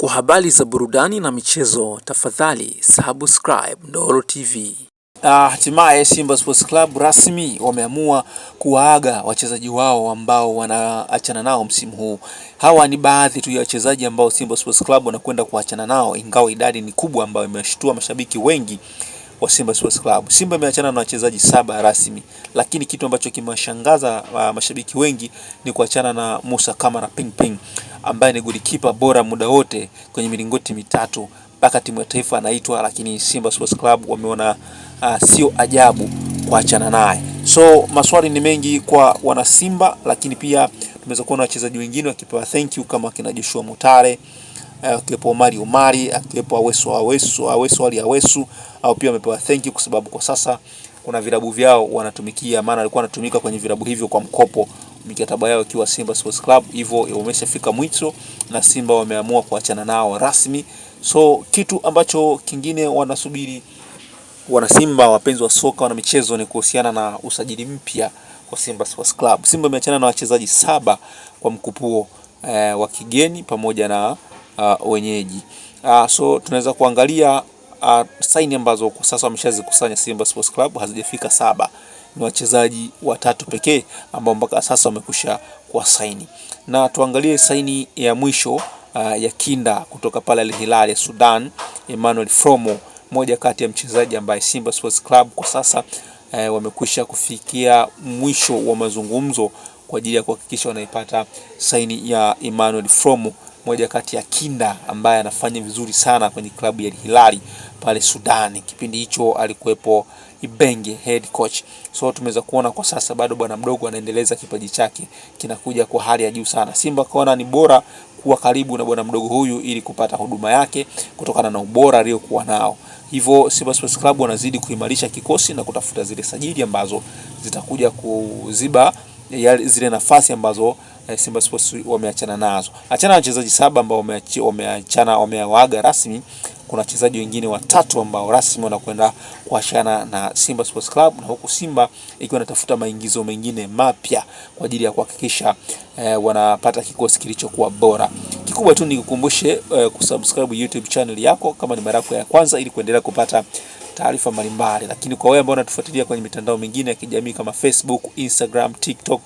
Kwa habari za burudani na michezo, tafadhali subscribe Ndolo TV. Hatimaye Simba Sports Club rasmi wameamua kuwaaga wachezaji wao ambao wanaachana nao msimu huu. Hawa ni baadhi tu ya wachezaji ambao Simba Sports Club wanakwenda kuachana nao, ingawa idadi ni kubwa ambayo imeshtua mashabiki wengi wa Simba Sports Club. Simba imeachana na wachezaji saba rasmi, lakini kitu ambacho kimewashangaza mashabiki wengi ni kuachana na Musa Kamara Ping Ping ambaye ni golikipa bora muda wote kwenye milingoti mitatu mpaka timu ya taifa anaitwa, lakini Simba Sports Club wameona sio ajabu kuachana naye. So maswali ni mengi kwa wanasimba, lakini pia tumeweza kuona wachezaji wengine wakipewa thank you kama kina Joshua Mutare, akiwepo Omari Omari, akiwepo Awesu Awesu Awesu Ali Awesu, au pia wamepewa thank you kwa sababu kwa sasa kuna vilabu vyao wanatumikia, maana alikuwa anatumika kwenye vilabu hivyo kwa mkopo, mikataba yao ikiwa Simba Sports Club, hivyo wameshafika mwisho na Simba wameamua kuachana nao rasmi. So kitu ambacho kingine wanasubiri wana Simba, wapenzi wa soka, wana michezo, ni kuhusiana na usajili mpya wa Simba Sports Club. Simba imeachana na wachezaji saba kwa mkupuo wa kigeni pamoja na wenyeji. So tunaweza kuangalia saini ambazo kwa sasa wameshazikusanya Simba Sports Club hazijafika saba, ni wachezaji watatu pekee ambao mpaka sasa wamekusha kwa saini, na tuangalie saini ya mwisho ya kinda kutoka pale Al Hilal ya Sudan, Emmanuel Fromo, moja kati ya mchezaji ambaye Simba Sports Club kwa sasa wamekwisha kufikia mwisho wa mazungumzo kwa ajili ya kuhakikisha wanaipata saini ya Emmanuel Fromo, moja kati ya kinda ambaye anafanya vizuri sana kwenye klabu ya Al Hilal pale Sudani. Kipindi hicho alikuwepo Ibenge head coach. So tumeweza kuona kwa sasa bado bwana mdogo anaendeleza kipaji chake kinakuja kwa hali ya juu sana. Simba kaona ni bora kuwa karibu na bwana mdogo huyu ili kupata huduma yake kutokana na ubora aliyokuwa nao. Hivyo Simba Sports Club wanazidi kuimarisha kikosi na kutafuta zile sajili ambazo zitakuja kuziba zile nafasi ambazo Simba Sports wameachana nazo. Achana na wachezaji saba ambao wameachana, wameawaaga rasmi. Kuna wachezaji wengine watatu ambao rasmi wanakwenda kuachana na Simba Sports Club, na huku Simba ikiwa inatafuta maingizo mengine mapya kwa ajili ya kuhakikisha wanapata kikosi kilichokuwa bora. Kikubwa tu nikukumbushe kusubscribe YouTube channel yako kama ni mara yako ya kwanza, ili kuendelea kupata taarifa mbalimbali. Lakini kwa wewe ambao unatufuatilia kwenye mitandao mingine ya kijamii kama Facebook, Instagram, TikTok,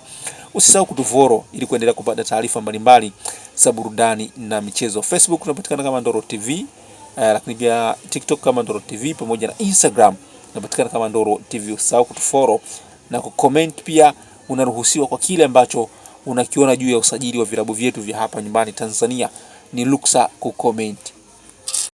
usisahau kutufollow ili kuendelea kupata taarifa mbalimbali za burudani na michezo. Facebook tunapatikana kama Ndolo TV, lakini pia TikTok kama Ndolo TV pamoja na Instagram tunapatikana kama Ndolo TV. Usisahau kutufollow na kucomment pia, unaruhusiwa kwa kile ambacho unakiona juu ya usajili wa vilabu vyetu vya hapa nyumbani Tanzania, ni ruksa kucomment.